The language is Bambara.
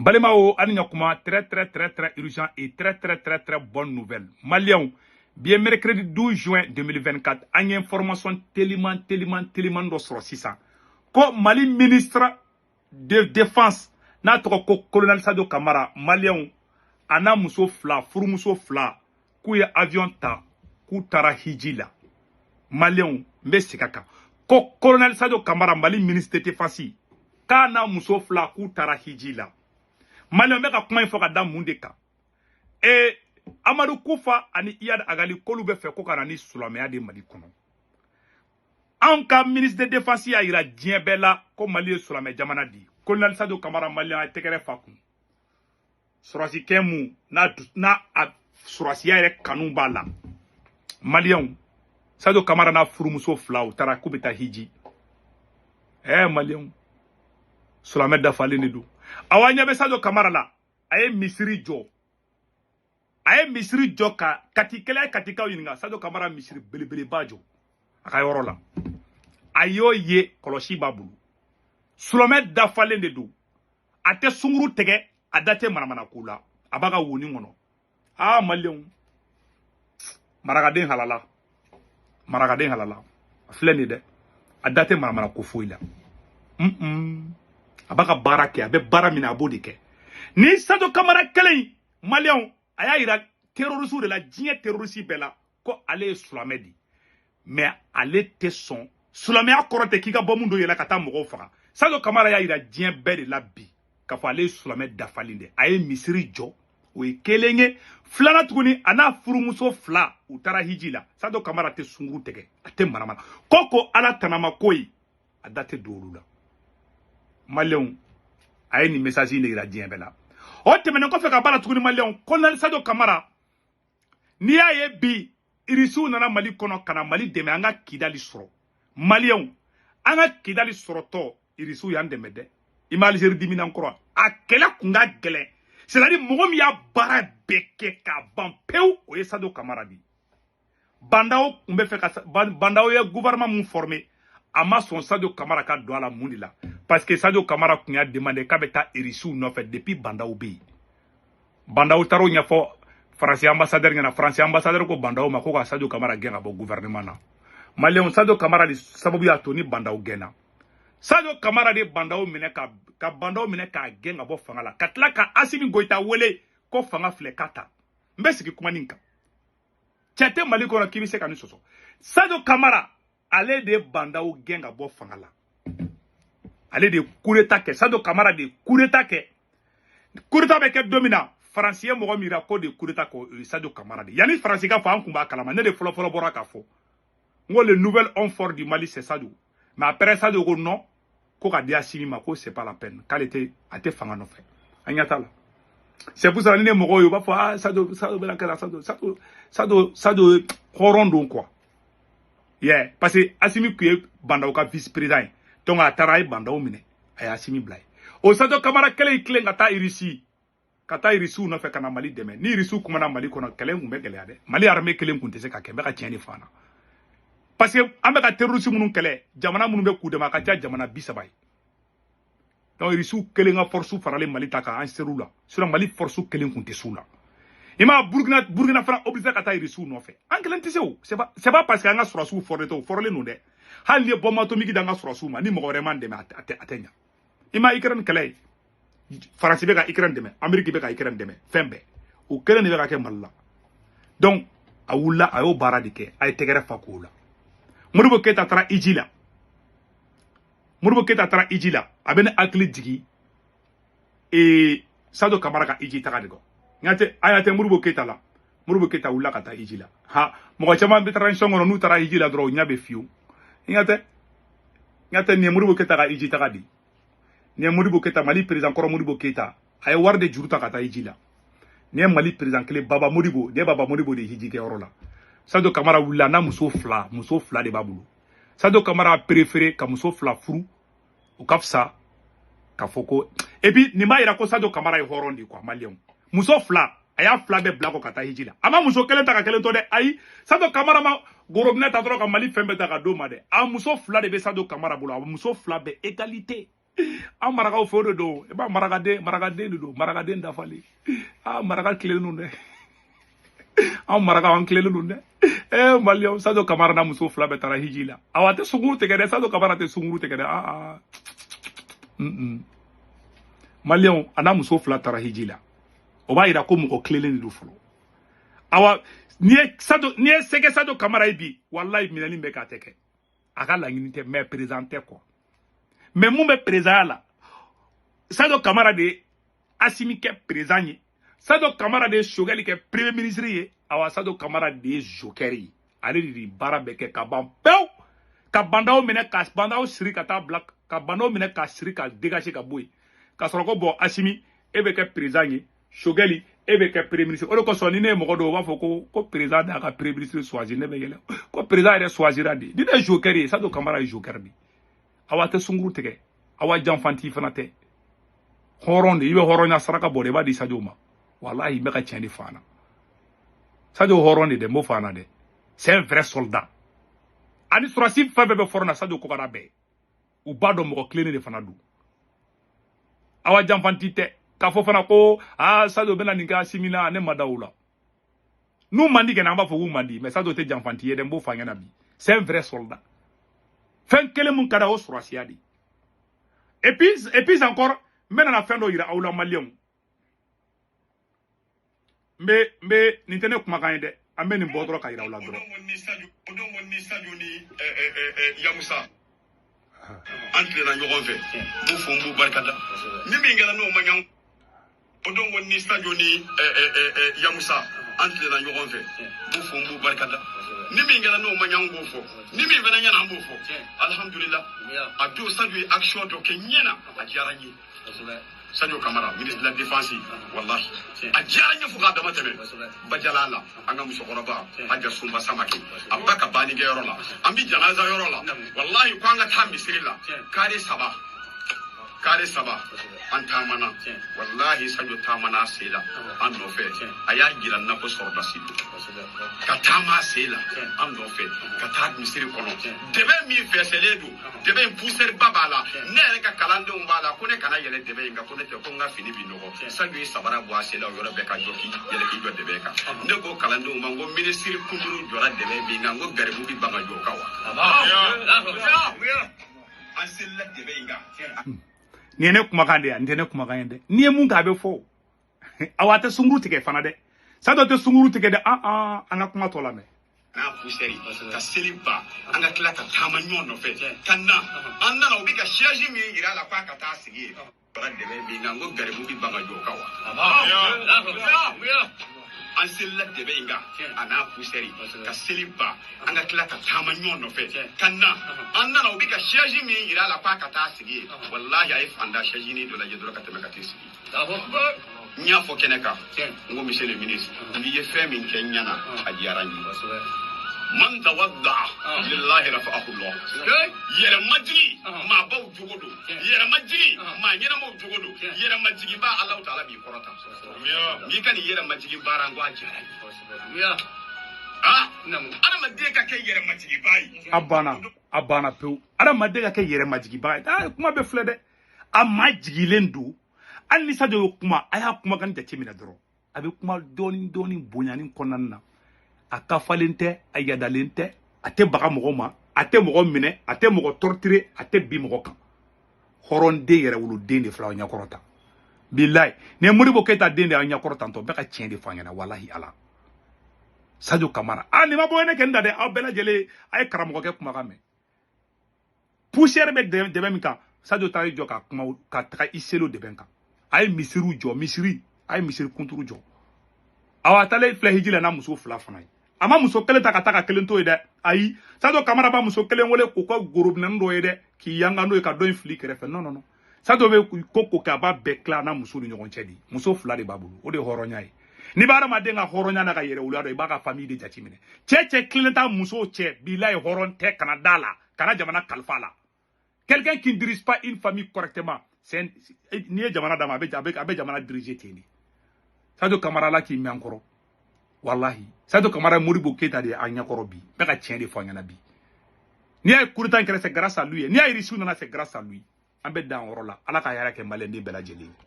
Balimaw, ani ɲakuma. Très très très très urgent et très très très très bonne nouvelle. Maliyɛnw, bi ye mercredi 12 juin 2024. An ye information teliman teliman teliman dɔ sɔrɔ sisan ko Mali ministre de défense, n'a tɔgɔ ko colonel Sadio Kamara, maliyɛnw, a n'a muso fila, furumuso fila, k'u ye avion ta k'u taara hiji la. Maliyɛnw, n bɛ segin a kan ko colonel Sadio Kamara, Mali ministre de défense, k'a n'a muso fila k'u taara hiji la. Maliyɛnw, bɛ ka kuma in fɔ ka da mun de kan? Amadu Kufa ani Iyad Agali, k'olu bɛ fɛ ko ka na ni silamɛya de Mali kɔnɔ. Anw ka ministre de défense y'a yira diɲɛ bɛɛ la ko Mali ye silamɛ jamana de ye. Colonel Sadio Kamara, maliyɛn, a ye tɛgɛrɛ fa kun. Sɔrɔsikɛ mun n'a a sɔrɔsiya yɛrɛ kanu b'a la. Maliyɛnw, Sadio Kamara n'a furumuso fila, u taara k'u bɛ taa hiji. Maliyɛnw, silamɛ dafalen de don. Awa, ɲɛ bɛ Sadio Kamara la, a ye misiri jɔ, a ye misiri jɔ ka katikɛla ye katikaw ɲininka. Sadio Kamara misiri belebeleba jɔ a ka yɔrɔ la. A y'o ye, kɔlɔsi b'a bolo. Silamɛ dafalen de don. A tɛ sunkuru tigɛ, a da tɛ manamana ko la, a b'a ka woni kɔnɔ. Aa, maliyɛnw, marakaden halala, marakaden halala, a filɛ nin ye dɛ. A da tɛ manamana ko foyi la. A b'a ka baara kɛ, a bɛ baara min na, a b'o de kɛ. Ni Sadio Kamara kelen in, maliyɛnw, a y'a yira terroriste de la, diɲɛ terroriste bɛɛ la, ko ale ye silamɛ de ye, mais ale tɛ sɔn. Silamɛya kɔrɔ tɛ k'i ka bɔ mun don yɛlɛ ka taa mɔgɔw faga. Sadio Kamara y'a yira diɲɛ bɛɛ de la bi k'a fɔ ale ye silamɛ dafalen de. A ye misiri jɔ, o ye kelen ye. Filanan tuguni, a n'a furumuso fila, u taara hiji la. Sadio Kamara tɛ sunkuru tigɛ, a tɛ manamana ko ala tanama ko ye, a da tɛ don olu la. Maliyɛnw, a ye nin message in de yira diɲɛ bɛɛ la. O tɛmɛnen kɔfɛ ka baara tuguni, maliyɛnw, colonel Sadio Kamara, n'i y'a ye bi irisiw nana Mali kɔnɔ ka na Mali dɛmɛ, an ka Kidali sɔrɔ. Maliyɛnw, an ka Kidali sɔrɔtɔ, irisiw y'an dɛmɛ dɛ. I ma Alizeri dimina kɔrɔ, a kɛlɛ kun ka gɛlɛn. C'est à dire, mɔgɔ min y'a baara bɛɛ kɛ k'a ban pewu, o ye Sadio Kamara de ye. Bandaw tun bɛ fɛ ka Bandaw ye gouvernement mun formé, a ma sɔn Sadio Kamara ka don a la. Mun de la? Parce que Sadio Kamara tun y'a demandé k'a bɛ taa irisiw nɔfɛ depuis Bandaw bɛ yen. Bandaw taara o ɲɛfɔ Faransi ambassadeur ɲɛna. Faransi ambassadeur ko Bandaw ma ko ka Sadio Kamara gɛn ka bɔ gouvernement na. Maliyɛnw, Sadio Kamara de sababu y'a to ni Bandaw gɛnna. Sadio Kamara de Bandaw minɛ ka Bandaw minɛ k'a gɛn ka bɔ fanga la, ka tila ka Asimi Goyita wele ko fanga filɛ k'a ta. N bɛ sigi kuma nin kan. Cɛ tɛ Mali kɔnɔ k'i bɛ se ka nin sɔsɔ. Sadio Kamara, ale de ye Bandaw gɛn ka bɔ fanga la, ale de ye coup d'état kɛ. Sadio Kamara de ye coup d'état kɛ. Coup d'état bɛ kɛ don min na, Faransi ye mɔgɔ min yira k'o de ye coup d'état kɛ, o ye Sadio Kamara de. Yanni Faransi ka fɔ, an kun b'a kalama. Ne de fɔlɔ fɔlɔ bɔra k'a fɔ n ko le nouvel homme fort du Mali, c'est Sadio. Mais après, Sadio ko non, ko ka di Asimi ma, ko c'est pas la peine, k'ale tɛ, a tɛ fanga nɔfɛ. An ɲɛ t'a la. C'est pour ça ni ne mɔgɔw ye, u b'a fɔ: ah, Sadio, Sadio bɛna kɛ Sadio, Sadio, Sadio, Sadio hɔrɔn don quoi. Yeah, parce que Asimi tun ye Bandaw ka vice président ye. Donc a taara, a ye Bandaw minɛ, a ye Asimi bila yen. O Sadio Kamara kelen y'i tilen ka taa Irisi, ka taa irisiw nɔfɛ ka na Mali dɛmɛ. Ni irisiw kumana Mali kɔnɔ, kɛlɛ kun bɛ gɛlɛya dɛ. Mali armée kelen kun tɛ se ka kɛ. N bɛ ka tiɲɛ de fɔ an na, parce que an bɛ ka terroriste minnu kɛlɛ, jamana minnu bɛ k'u dɛmɛ, a ka ca jamana 30 ye. Donc irisiw kelen ka force faralen Mali ta kan, an ser'u la. Sinon Mali force kelen kun tɛ s'u la. I ma Burukina, Burukina fana obligé ka taa irisiw nɔfɛ. An kelen tɛ se o. C'est pas parce que an ka sɔrɔsiw fɔrɔlen tɛ, o fɔrɔlen don dɛ. Hali ni ye bombe atomique d'an ka sɔrɔsiw ma, ni mɔgɔ wɛrɛ m'an dɛmɛ, a tɛ ɲa. I ma Ukraine kɛlɛ ye, Faransi bɛ ka Ukraine dɛmɛ, Amérique bɛ ka Ukraine dɛmɛ, fɛn bɛɛ o kelen de bɛ ka kɛ Mali la. Donc a wulila, a y'o baara de kɛ. A ye tɛgɛrɛ fa k'o la. Modibo Keyita taara iji la. Modibo Keyita taara iji la. A bɛ ne hakili jigin Sadio Kamara ka iji taga de kɔ. N tɛ a y'a tɛ Modibo Keyita la. Modibo Keyita wulila ka taa iji la. Ha, mɔgɔ caman bɛ transition kɔnɔ, n'u taara iji la dɔrɔn, u ɲɛ bɛ fiyewu. N tɛ nin ye Modibo Keyita ka iji taga de. Nin ye Modibo Keyita, Mali président kɔrɔ Modibo Keyita, a ye wari de juru ta ka taa iji la. Nin ye Mali président kelen, Baba Modibo. Nin ye Baba Modibo de ye hiji kɛyɔrɔ la. Sadio Kamara wulila n'a muso fila, muso fila de b'a bolo. Sadio Kamara préféré ka muso fila furu, o ka fisa ka fɔ ko. Et puis nin b'a yira ko Sadio Kamara ye hɔrɔn de ye quoi. Maliyɛnw, muso fila, a y'a fila bɛɛ bila kɔ ka taa hiji la. A ma muso kelen ta ka kelen to dɛ. Ayi, Sadio Kamara ma gorobinɛ ta dɔrɔn ka Mali fɛn bɛɛ ta ka d'o ma dɛ. A muso fila de bɛ Sadio Kamara bolo, a muso fila bɛɛ égalité. An marakaw fɛ, o de don. I b'a marakaden, marakaden de don, marakaden dafalen. Aa, maraka tilennen don dɛ. An marakaw, an tilennen don dɛ. Maliyɛnw, Sadio Kamara n'a muso fila bɛɛ taara hiji la. Awa, a tɛ sunkuru tigɛ dɛ. Sadio Kamara tɛ sunkuru tigɛ dɛ. Aa, maliyɛnw, a n'a muso fila taara hiji la, o b'a yira ko mɔgɔ tilennen de don fɔlɔ. Awa, n'i ye Sadio, n'i ye sɛgɛ Sadio Kamara ye bi, walayi, minɛli bɛ k'a tɛ kɛ, a ka laɲini tɛ, mais président tɛ quoi. Mais mun bɛ président la? Sadio Kamara de ye Asimi kɛ président ye, Sadio Kamara de ye Choguel kɛ premier ministre ye. Awa, Sadio Kamara de ye joker ye. Ale de ye baara bɛɛ kɛ ka ban pewu, ka bandaw minɛ, ka bandaw siri ka taa bila, ka bandaw minɛ ka siri ka dégager ka bɔ yen, ka sɔrɔ ko bɔn, Asimi, e bɛ kɛ président ye, Choguel, e bɛ kɛ premier ministre. O de kosɔn, ni ne ye mɔgɔ dɔw, u b'a fɔ ko président de y'a ka premier ministre choisi, ne bɛ yɛlɛ ko président yɛrɛ choisira de. Ni ne ye joker ye, Sadio Kamara ye joker de. Awa, tɛ sunkuru tigɛ. Awa, janfanti fana tɛ, hɔrɔn de. I bɛ hɔrɔnya saraka bɔ de, i b'a di Sadio ma. Walahi, n bɛ ka tiɲɛ de fɔ an na. Sadio hɔrɔn de dɛ, n b'o fɔ an na dɛ. C'est un vrai soldat. Ani sɔrɔsi fɛn fɛn bɛ fɔrɔn na, Sadio ko ka d'a bɛɛ, u b'a dɔn mɔgɔ tilennen de fana don. Awa, janfanti tɛ. K'a fɔ fana ko aa, Sadio bɛna nin kɛ Asimi na, ne ma da o la. N'u man di kɛnɛ, an b'a fɔ k'u man di, mais Sadio tɛ janfanti ye dɛ, n b'o fɔ an ɲɛna bi. C'est un vrai soldat. Fɛn kelen mun ka d'a o sɔrɔsiya de. Et puis encore, n bɛna na fɛn dɔ yira aw la, maliyɛnw. N bɛ nin tɛ ne kumakan ye dɛ, an bɛ nin bɔ dɔrɔn ka yira aw la dɔrɔn. O don ko ni Sadio ni Yamusa, an tilenna ɲɔgɔn fɛ, n b'u fo, n b'u barikada. Ni min kɛra n'o ma ɲɛ, o don ko ni Sadio ni Yamusa, an tilenna ɲɔgɔn fɛ, n b'u fo, n b'u barikada. Ni min kɛra n'o ma ɲɛ, an b'o fɔ. Ni min fana ɲɛna, an b'o fɔ. Alihamudulila, a don Sadio ye action dɔ kɛ ɲɛna, a diyara n ye. Sadio Kamara, ministre de la Défense, wallahi, a diyara n ye fo k'a dama tɛmɛ. Bajala la, an ka musokɔrɔba Haja Sunba Samake, a ba ka bannikɛyɔrɔ la, an bi janaza yɔrɔ la, wallahi, ko an ka taa misiri la, kare saba, kare saba, an taamana. Wallahi, Sadio taamana a sen la an nɔfɛ. A y'a jira n na ko sɔrɔdasi don, ka taama a sen la an nɔfɛ ka taa misiri kɔnɔ. Dɛbɛ min fɛsɛlen don, dɛbɛ in poussière ba b'a la, ne yɛrɛ ka kalandenw b'a la, ko ne kana yɛlɛ dɛbɛ in kan, ko ne tɛ, ko n ka fini bi nɔgɔ. Sadio ye sabara bɔ a sen la o yɔrɔ bɛɛ, ka jɔ k'i yɛlɛ k'i jɔ dɛbɛ kan. Ne ko kalandenw ma, n ko minisiri kunturu jɔra dɛbɛ min kan, n ko garibu bi ban ka jɔ o kan wa? An selila dɛbɛ in kan. Nin ye ne kumakan de ye, nin tɛ ne kumakan ye dɛ. N'i ye mun kɛ, a bɛ fɔ. Awa, a tɛ sunkuru tigɛ fana dɛ. Sadio tɛ sunkuru tigɛ dɛ. An an ka kuma tɔ lamɛn. N'a poussière ka seli ban, an ka tila ka taama ɲɔgɔn nɔfɛ ka na. An nana, u bɛ ka siège min yira a la k'a ka taa sigi yen, bara dɛbɛ min kan, n ko garibu bi ban ka jɔ o kan wa? An selila dɛbɛ in kan, a n'a poussière, ka seli ban, an ka tila ka taama ɲɔgɔn nɔfɛ ka na. An nana, u bɛ ka siège min yira a la k'a ka taa sigi yen, walahi, a ye fan da siège ni dɔ lajɛ dɔrɔn ka tɛmɛ ka t'i sigi. N y'a fɔ kɛnɛ kan, n ko monsieur le ministre, n'i ye fɛn min kɛ n ɲɛna, a diyara n ye. Man tawadda lillahi rafa'ahu Allah. Yɛrɛmajigi, maabaw jogo don. Yɛrɛmajigi, maa ɲɛnamaw jogo don. Yɛrɛmajigi ba, Alahu taala b'i kɔrɔta. N'i ka nin yɛrɛmajigi baara, n ko a diyara n ye. Ah, adamaden ka kɛ yɛrɛmajigiba ye. A banna, a banna pewu. Adamaden ka kɛ yɛrɛmajigiba ye. Aa, kuma bɛ filɛ dɛ, a ma jigilen don. Hali ni Sadio ye kuma, a y'a kumakan jateminɛ dɔrɔn, a bɛ kuma dɔɔni dɔɔni bonyani kɔnɔna na. A kafalen tɛ, a yadalen tɛ, a tɛ baga mɔgɔ ma, a tɛ mɔgɔ minɛ, a tɛ mɔgɔ torturer, a tɛ bin mɔgɔ kan. Hɔrɔnden, yɛrɛ woloden de filɛ aw ɲɛkɔrɔ tan. Bilayi, nin ye Modibo Keyita den de y'aw ɲɛkɔrɔ tantɔ. Bɛɛ ka tiɲɛ de fɔ an ɲɛna. Walahi ala, Sadio Kamara, a nin ma bɔ ne kɛ n da dɛ. Aw bɛɛ lajɛlen, a ye karamɔgɔkɛ kumakan mɛn. Poussière bɛ dɛbɛ min kan, Sadio taara i jɔ ka kuma ka taga i selo dɛbɛ kan. A ye misiriw jɔ, misiri, a ye misiri kunturu jɔ. Awa, a taalen filɛ hiji la n'a muso fila fana ye. A ma muso kelen ta ka taa ka kelen to yen dɛ. Ayi, Sadio Kamara b'a muso kelen wele k'o ka gorobinɛnin dɔ ye dɛ, k'i yanga n'o ye ka dɔ in fili kɛrɛfɛ. Non, non, non, Sadio bɛ ko ko kɛ, a b'a bɛɛ tila n'a muso ni ɲɔgɔn cɛ de. Muso fila de b'a bolo, o de ye hɔrɔnya ye. N'i bɛ adamaden ka hɔrɔnya n'a ka yɛrɛwoloya dɔn, i b'a ka famille de jateminɛ. Cɛ cɛ kelen t'a muso cɛ, bilayi, hɔrɔn tɛ. Kana da la, kana jamana kalifa la. Quelqu'un qui ne dirige pas une famille correctement, c'est n'i ye jamana d'a ma, a bɛ jamana diriger ten de. Sadio Kamara, ala k'i mɛn an kɔrɔ. Walahi, Sadio Kamara ye Modibo Keyita de ye an ɲɛkɔrɔ bi. N bɛ ka tiɲɛ de fɔ an ɲɛna bi. N'i y'a ye coup d'état in kɛra, c'est grâce à lui. N'i y'a ye Russe nana, c'est grâce à lui. An bɛ dan o yɔrɔ la. Ala ka hɛrɛ kɛ maliyɛnden bɛɛ lajɛlen ye.